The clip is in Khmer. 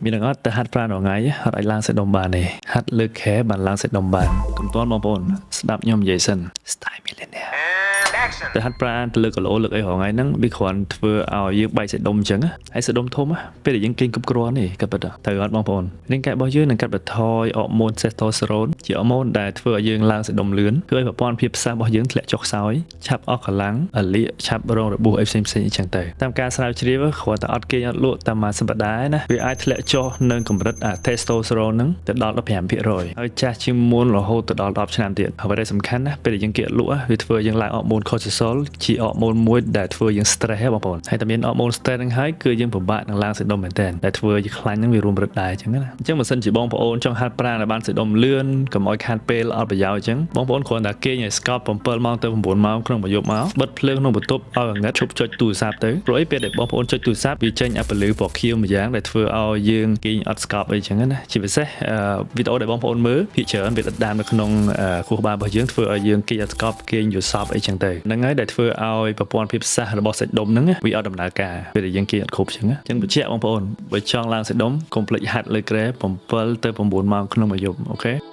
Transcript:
មាននឹងអត់ទៅហាត់ប្រាណរាល់ថ្ងៃអត់អាចឡើងសាច់ដុំបានទេហាត់លើកខែបានឡើងសាច់ដុំបានកុំទាន់បងប្អូនស្ដាប់ខ្ញុំនិយាយសិន Style millionaire And action. ទៅហាត់ប្រាណទៅលើគីឡូលើកអីរាល់ថ្ងៃហ្នឹងវាគ្រាន់ធ្វើឲ្យយើងបែកសាច់ដុំអញ្ចឹងណាហើយសាច់ដុំធំណាពេលដែលយើងគេងគ្រប់គ្រាន់នេះក៏ពិតត្រូវអត់បងប្អូនរាងកាយរបស់យើងនឹងកាត់បន្ថយអរម៉ូន testosterone ជាអរម៉ូនដែលធ្វើឲ្យយើងឡើងសាច់ដុំលឿនធ្វើឲ្យប្រព័ន្ធភាពផ្សះរបស់យើងធ្លាក់ចុះខ្សោយឆាប់អស់កម្លាំងរលាកឆាប់រងរបួសអីផ្សេងៗអញ្ចឹងទៅតាមការស្រាវជ្រាវគ្រាន់តែអត់គេងអត់លក់តាមមួយសប្តាហ៍ណាវាអាចធ្លាក់ចុះនឹងកម្រិតអា testosterone ហ្នឹងទៅដល់15%ហើយចាស់ជាងមុនរហូតទៅដល់10ឆ្នាំទៀតអ្វីដែលសំខាន់ណាពេលដែលយើងគេអត់លក់វាធ្វើឲ្យយើងឡើងអរម៉ូន cortisol ជាអរម៉ូនមួយដែលធ្វើយើង stress ហ៎បងប្អូនហើយតែមានអរម៉ូន stress ហ្នឹងហើយគឺយើងពិបាកនឹងឡើងសាច់ដុំមែនតើដែលធ្វើឲ្យខ្លាញ់ហ្នឹងវារួមរឹតដែរអញ្ចឹងណាអញ្ចឹងបើសិនជាបងប្អូនចង់ហាត់ប្រាណឲ្យបានសាច់ដុំលឿនកុំឲ្យខាតពេលអត់ប្រយោជន៍អញ្ចឹងបងប្អូនគ្រាន់តែគេងឲ្យស្កប់7ម៉ោងទៅ9ម៉ោងក្នុងមួយយប់មកបិទភ្លើងក្នុងបន្ទប់ឲ្យងងឹតឈប់ចុចទូរស័ព្ទទៅព្រោះអីពេលដែលបងប្អូនចុចទូរស័ព្ទវាចេញអាពន្លឺពណ៌ខៀវមួយយ៉ាងដែលធ្វើឲ្យយើងគេងអត់ស្កប់អីចឹងណាជាពិសេសវីដេអូដែលបងប្អូនមើលភាគច្រើនវាដិតដាមនៅក្នុងខួរក្បាលរបស់យើងធ្វើឲ្យយើងគេងអត់ស្កប់គេងយល់សពអីចឹងទៅហ្នឹងហើយដែលធ្វើឲ្យប្រព័ន្ធភាពសាសរបស់សាច់ដុំហ្នឹងវាអត់ដំណើរការពេលដែលយើងគេងអត់គ្រប់ចឹងណាចឹងបញ្ជាក់បងប្អូនបើចង់ឡើងសាច់ដុំកុំភ្លេចហាត់លើគ្រែ7ទៅ9ម៉ោងក្នុងមួយយប់OK។